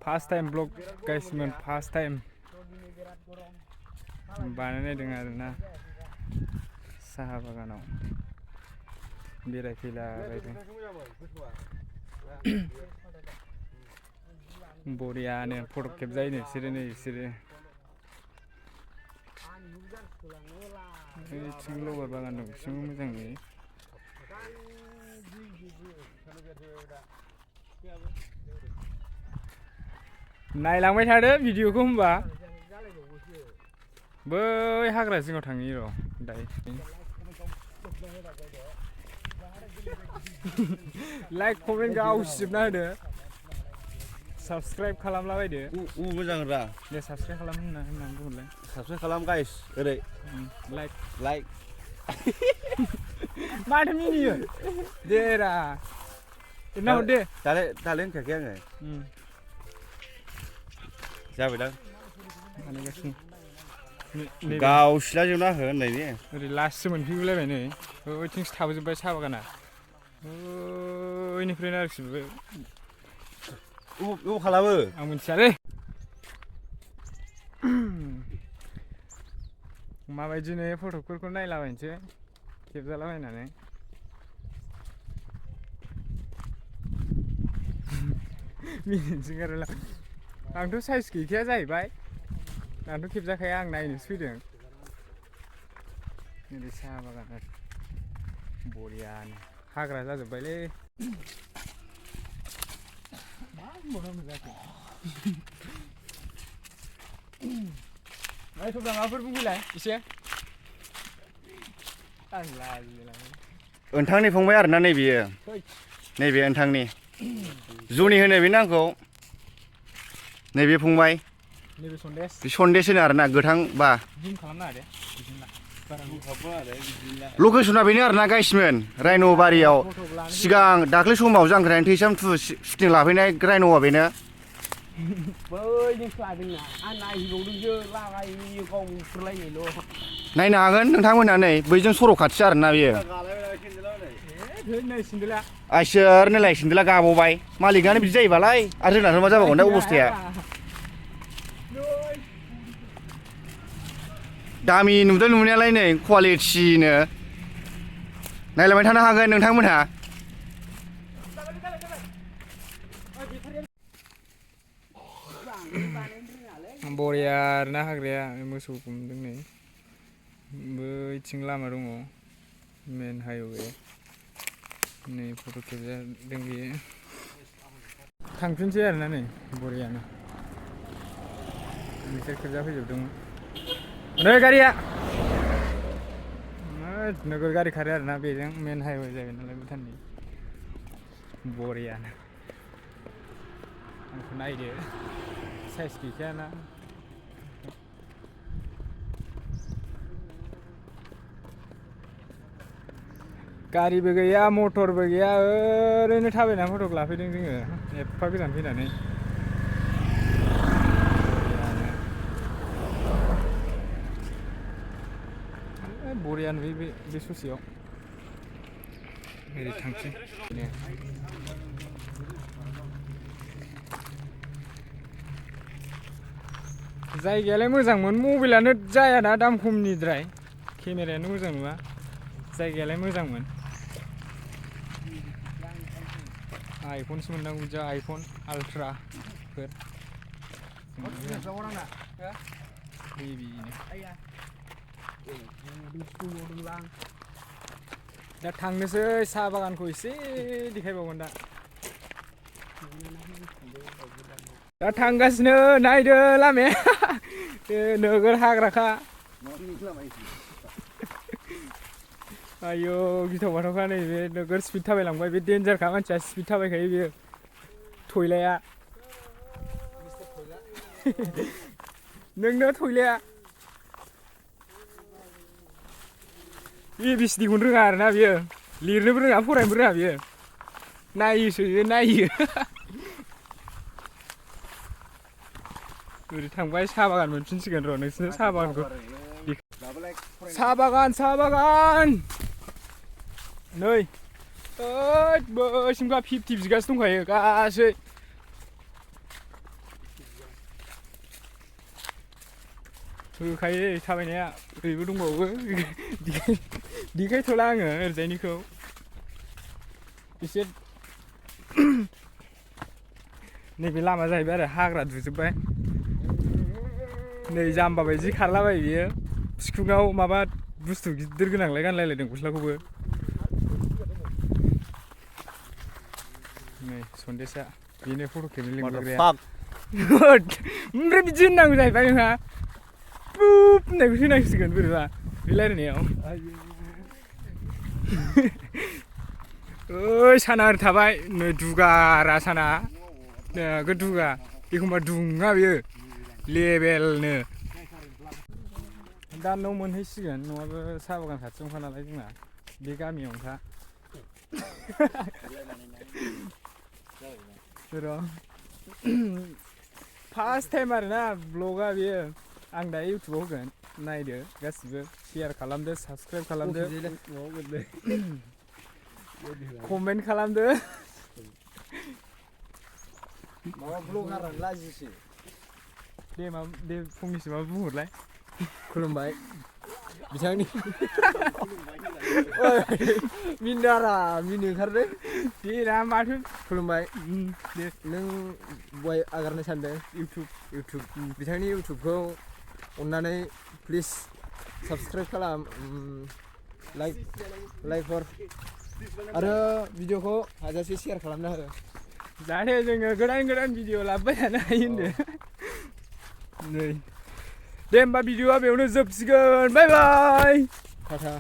first time blog गाइसमोन first time बानायनायदों आरोना साहा बागानाव बेरायफैलाबायदों बरियानो फट' खेबजायो बिसोरो नै बिसोरो बैथिं लबार बागान दं बिथिंबो मोजां नुयो नायलांबाय थादो भिडिअखौ होमबा बै हाग्रा जिङाव थांनि र' दायो लाइक कमेन्ट गावसिजोबना होदो साबसक्राइब खालामलाबायदो मोजां रा दे साबसक्राइब खालाम होननानै बुंहरलाय साबसक्राइब खालाम गाइस ओरै लाइक माथो मिनियो दे रा ना हर दे दालाय होनखायाखै आङो जाबायदां बानायगासिनो गावसिलाजोबना हो होननायनि ओरै लास्टसो मोनफैगुलायबाय नै ओइथिंसो थाबोजोब्बाय साहा बागाना ओइनिफ्रायनो आरोखि बबाव खालामो आं मिथियालै माबायदि नुयो फट'फोरखौ नायलाबायनोसै खेबजालाबायनानै मिनिनोसै ओंखारोला आंथ' साइज गैखाया जाहैबाय आंथ' खेबजाखाया आं नायनोसो फैदों ओरै साहा बागान बरियानो हाग्रा जाजोब्बायलै मा होनबावनांगौ जाखो थब्ला माबाफोर बुंफैलाय एसे आं लाजिलाङो ओनथांनि फंबाय आरोना नैबेयो नैबे ओनथांनि जुनि होनो बेनो आंखौ नैबे फंबाय नैबे सन्देस बे सन्देस होनो आरोना गोथां बा जुम खालामना होदे लकेसना बेनो आरोना गाइसमोन रायन' बारियाव सिगां दाख्लै समाव जांख्रानि थैसाम टु शुटिं लाफैनाय रायन'आ बेनो बैजोंसो लादोंना आं नायहैबावदोंसो लागायो गावफोरलायनायल' नायनो हागोन नोंथांमोनहा नै बैजों सर' खाथि आरोना बेयो आइसोरनोलाय सेन्देला गाबावबाय मालिकआनो बिदि जायोबालाय आरो जोंनाथ' मा जाबावगोन दा अबस्थाया दामि नुदों नुनायालाय नै कुवालिटिनो नायलांबाय थानो हागोन नोंथांमोनहा बरिया आरोना हाग्राया मोसौ गुमदों नै बैथिं लामा दङ मेन हाइवे नै फट' खेबजादों बेयो थांफिनसै आरोना नै बरियानो बिसोर खेबजाफैजोबदोंमोन नै गारिया नोगोर गारि खारो आरोना बेजों मेन हाइवे जाबाय नालाय भुटाननि बरियानो आंखौ नायदो साइज गैखायाना गारिबो गैया मटरबो गैया ओरैनो थाबायना फटक लाफैदों जोङो एफा गोजान फैनानै बरिया नुयो बे ससेयाव ओरै थांसै जायगायालाय मोजांमोन मबाइलानो जायाना दाम खमनिद्राय केमेरायानो मोजां नङा जायगायालाय मोजांमोन आइफनसो मोननांगौ बिदिया आइफन आल्ट्राफोर दा थांनोसै साहा बागानखौ एसे देखायबावगोन दा थांगासिनो नायदो लामाया नोगोर हाग्राखा आयौ गिथाव बाथावखा नैबे नोगोर स्पिड थाबायलांबाय बे डेन्जारखा मानसिया स्पिड थाबायखायो बेयो थयलाया नोंनो थयलाया ABCDखौनो रोङा आरोना बियो लिरनोबो रोङा फरायनोबो रोङा बियो नायोसो बियो नायो ओरै थांबाय साहा बागान मोनफिनसिगोन र' नोंसोरनो साहा बागानखौ साहा बागान नै बैसिमखा 50 बिगासो दंखायो गासै होखायो थाबायनाया ओरैबो दंबावो देखायथ'ला आङो ओरैजायनिखौ एसे नैबे लामा जाहैबाय आरो हाग्रा दुजोब्बाय नै जाम्बा बायदि खारलाबायो बियो सिखुङाव माबा बुस्थु गिदिर गोनांलाय गानलायलायदों गस्लाखौबो नै सन्देशा बेनो फट' खेबनो लिंबोग्राया ओमफ्राय बिदि होननांगौ जाहैबाय नोंहा बुब होननायखौ होनांसिगोन बोरैबा बे रायलायनायाव ओइ साना ओरै थाबाय नै दुगारा साना नोगोद दुगा एखमबा दुङा बेयो लेबेलनो दा न' मोनहैसिगोन न'आबो साहा बागान खाथियावनोखा नालाय जोंना बे गामियावनोखा र' फार्स्ट टाइम आरोना ब्लगा बेयो आं दा इउटुबाव होगोन नायदो गासिबो शेयार खालामदो साबसक्राइब खालामदो कमेन्ट खालामदो माबा ब्लगारानो लाजिसै दे फंनैसो माबा बुंहरलाय खुलुमबाय बिथांनि मिनारा मिनि ओंखारदों दे दा माथो खुलुमबाय दे नों बहाय आगारनो सानदों इउटुब बिथांनि इउटुबखौ अन्नानै प्लिज साबसक्राइब खालाम लाइक हर आरो भिडिअखौ हाजासे शेयार खालामना हो जाहाथे जोङो गोदान भिडिअ लाबोबाय थानो हायो होनदो नै दे होमबा भिडिअआ बेयावनो जोबसिगोन बाय बाय टाटा